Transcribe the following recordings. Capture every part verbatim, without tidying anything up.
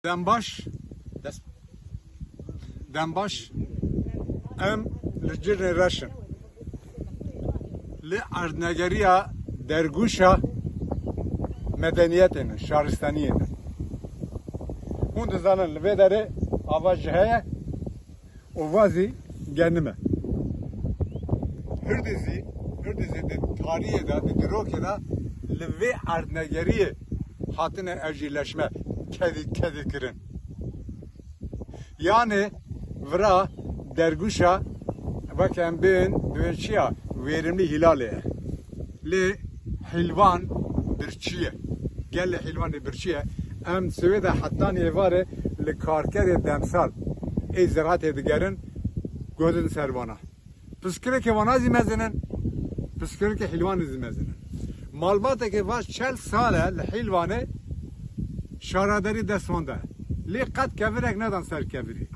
Dembaş, des-, Dembaş, em li Cirnê reş in. Li erdnegeriya dergûşa medeniyetê ne, şaristaniyê ne. Hûn dizanin li vê derê ava jî heye û va zî genim e. Hirdî zî, hirdî zî di tariyê de, di dîrokê de li vê erdnegeriyê hatine evcîleşme, kedî, kedî kirin. Yanî vira dergûşa, weke em bên, divên çi ya, verimli hilalê ye. Lê hîlvan birçî ye. Gelê hîlvanê birçî ye. Em sivê de hetanî êvarê li karkerê demsal ê ziraetê digerin, gotin ser vana. Pirsgirêkê vana zî mezin in, pirsgirêkê hîlvanê zî mezin in. Malbateke va çel sal e li hîlvanê şaredarî dest wan de. Lê qet kevirek nedan ser kevirî.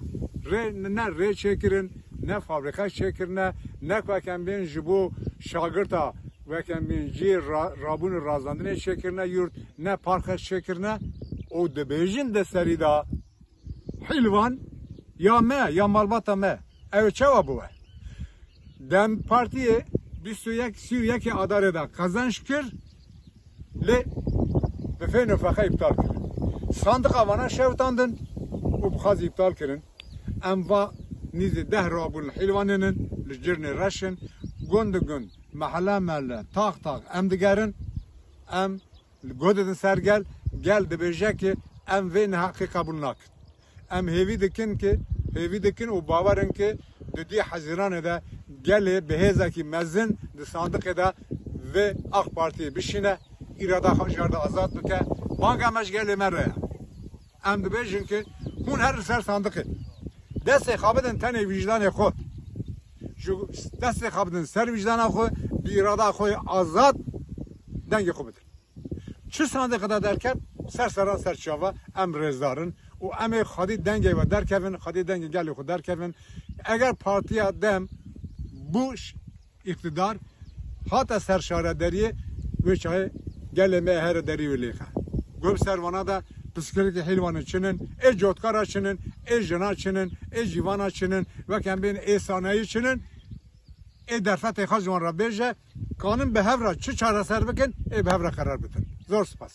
Rê, ne rê çêkirin, ne fabrîka çêkirine, ne weke em bên ji bo şagirta, weke em bên cî ra-, rabûn û razandinê çêkirine yurt, ne parkek çêkirine. Û dibêjin di serî de hîlvan ya me, ya malbata me. Ew çawa biwe? DEM Partiyê bîst û yek, sî û yekê Adarê de qezenç kir, lê bi fêno fexe îptal kir. Sandiqa vana şewitandin û bixwazî îptal kirin. Em va nîzî deh rabûn li hîlvanê nin, li Cirnê reş in, gund bi gund, mehele mehele, tax tax em digerin, em li go didin ser gel, gel dibêje ki em vê neheqî qebûl nakin. Em hêvî dikin ki, hêvî dikin û bawer in ki di dî Hezîranê de gelê bi hêzekî mezin di sandiqê de vê AK Partiyê bişîne, îrada xwe ji yer de azad bike. Banga me ji gelê me re ye. Em dibêjin ki hûn her li ser sandiqê destê xwe bidin tenê wîjdanê xwe. Ji destê xwe bidin ser wîjdana xwe, bi îrada xwe azad dengê xwe bidin. Çi sandiqê de derket, ser seran ser çava, em rêzdar in û em ê xwedî dengê we derkevin, xwedî dengê gelê xwe derkevin. Eger partiya DEM bû ş-, îqtidar hate ser şaredariyê, wê çaxê gelê me here derî wê lêxe. Guh bi ser vana de pirsgirêkê hîlvanê çi nin, ê cotkara çi nin, ê jina çi nin, ê cîvana çi nin, wek em bên ê sanayî çi nin, ê derfetê xwe ji wan re bêje, kanin bi hev re çi çareser bikin, ê bi hev re qerar bitin. Zor spas.